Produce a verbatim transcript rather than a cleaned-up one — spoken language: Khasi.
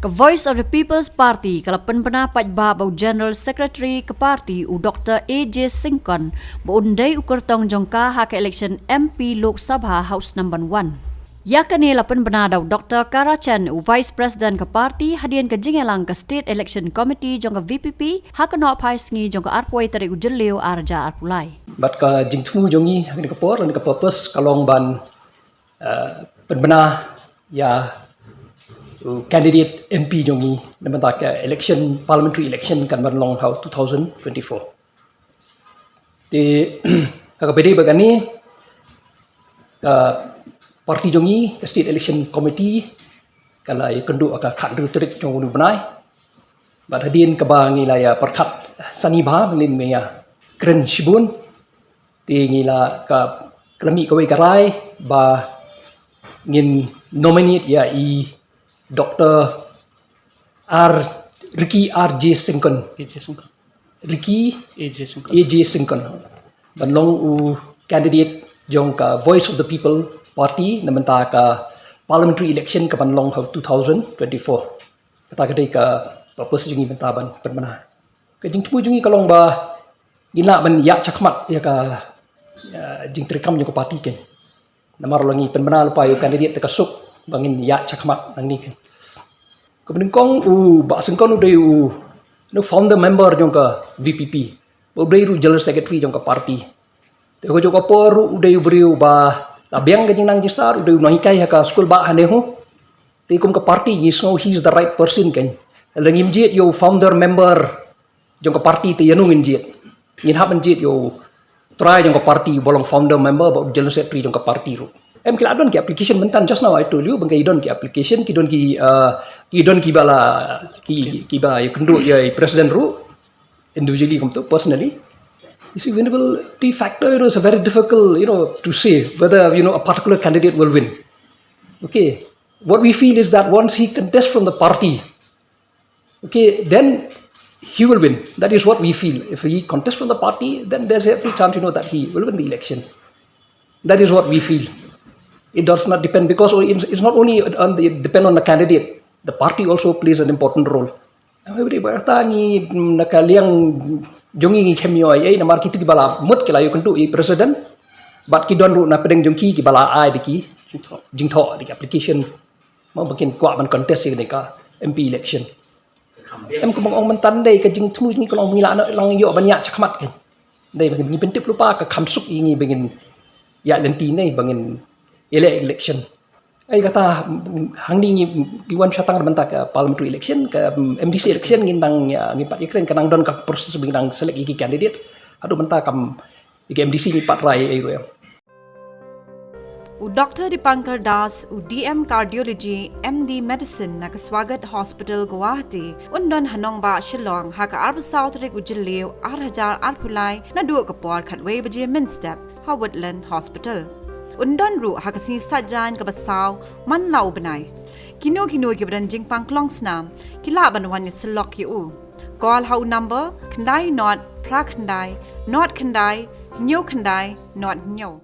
Ka Voice of the People's Party ka la pynbna paidbah ba u General Secretary ka party u Doctor A J Syngkon ba un dei u kyrtong jong ka ha ka election M P Lok Sabha ha u snem ban wan. Ïa kane la pynbna da u Doctor Kara Chen, u Vice President ka party, hadien ka jingïalang ka State Election Committee jong ka V P P ha ka nohphai sngi jong ka arphew tarik u Jylliew ar hajar arphew lai. Bad ka jingthmu jong ngi ha kane ka por, kane ka purpose ka long ban, uh, pynbna ïa u candidate M P jong ngi na bynta ka election, parliamentary election kan ban long ha u two thousand twenty-four. Te ha kaba ïadei bad kane, ka party jong ngi, ka State Election Committee, ka la ïakynduh ha ka khathynriew tarik jong une u bnai. Bad hadien kaba ngi la ïa pyrkhat sani bha, ngi la ïa kren shibun. Te ngi la ka, ka la mih kawei ka rai ba ngin nominate ïa i Doctor R, Ricky R J Syngkon. A J Syngkon. Ricky A J Syngkon. A J Syngkon ban long u candidate jong ka Voice of the People Party na bynta ka parliamentary election ka ban long ha u two thousand twenty-four. Kata ka dei ka purpose jong ngi mynta ban pynbna. Ka jingthmu jong ngi ka long ba ngin lah ban ïaid shakhmat ïa ka, ïa jingtreikam jong ka party kein. Namar lada ngi pynbna lypa ïa u candidate te ka suk ba ngin ïaid shakhmat nangne kein. Kaba nyngkong, u Bah Syngkon u dei u, u founder member jong ka V P P. Ba u dei ruh general secretary jong ka party. Te ha kajuh ka por ruh u dei u briew ba la biang ka jingnang jingstad, u dei u nonghikai ha ka skul bah ha NEHU. Te kum ka party ngi sngew he is the right person kein. Lada ngim jied ïa u founder member jong ka party te ïano ngin jied? Ngin hap ban jied ïa u trai jong ka party ba long founder member bad u general secretary jong ka party ruh. Em, ki la don ki application mynta, just now I told you, ba ki don ki application, ki don ki, uh, ki don kiba la, ki, ki, kiba ïakynduh ïa i president ruh individually, kumto, personally. You see, winnability factor, you know, is a very difficult, you know, to say whether, you know, a particular candidate will win. Okay, what we feel is that once he contests from the party, okay, then he will win. That is what we feel. If he contests from the party, then there's every chance, you know, that he will win the election. That is what we feel. It does not depend, because it's it's not only on the, depend on the candidate. The party also plays an important role. Everybody, ba kata ngi, mm, na ka liang jong ngi, ngi khlem ïoh ei ei, namar kito kiba la mut ki la ïakynduh ïa i president. Bad ki don ruh na pdeng jong ki kiba la ai da ki jingthoh, da ki application. Mo, ba kin kwah ban contest ïa kane ka M P election. Em, kumba nga ong mynta, dei ka jingthmu jong ngi ka long ngi lah noh lang ïoh ban ïaid shakhmat kein. Dei ba ngin pyntip lypa, ka kham suk ïa ngi ba ngin ïaid lynti ne ba ngin ïaleh election. Ei, kata, mm, hangne ngi, ngi wan sha tang na bynta ka parliamentary election, ka, mm, M D C election ngin nang, ïa, ngin pat ïakren, ka nang don ka process ba ngin nang select ïa ki candidate. Haduh mynta kam ïa ki M D C ngi pat rai ei ruh em. U Doctor Dipankar Das, u D M Cardiology, M D Medicine na ka Swagat Hospital, Guwahati, un don ha nongbah Shillong ha ka arphew saw tarik u Jylliew ar hajar arphew lai, naduh ka por khatwei baje mynstep ha Woodland Hospital. Un don ruh ha ka sngi Saitjaiñ kaba saw man la u bnai. Kino kino kiba don jingpang klong snam ki lah ban wan ïasyllok ïa u. Call ha u number khyndai nod phra khyndai nod khyndai hynñiew khyndai nod hynñiew.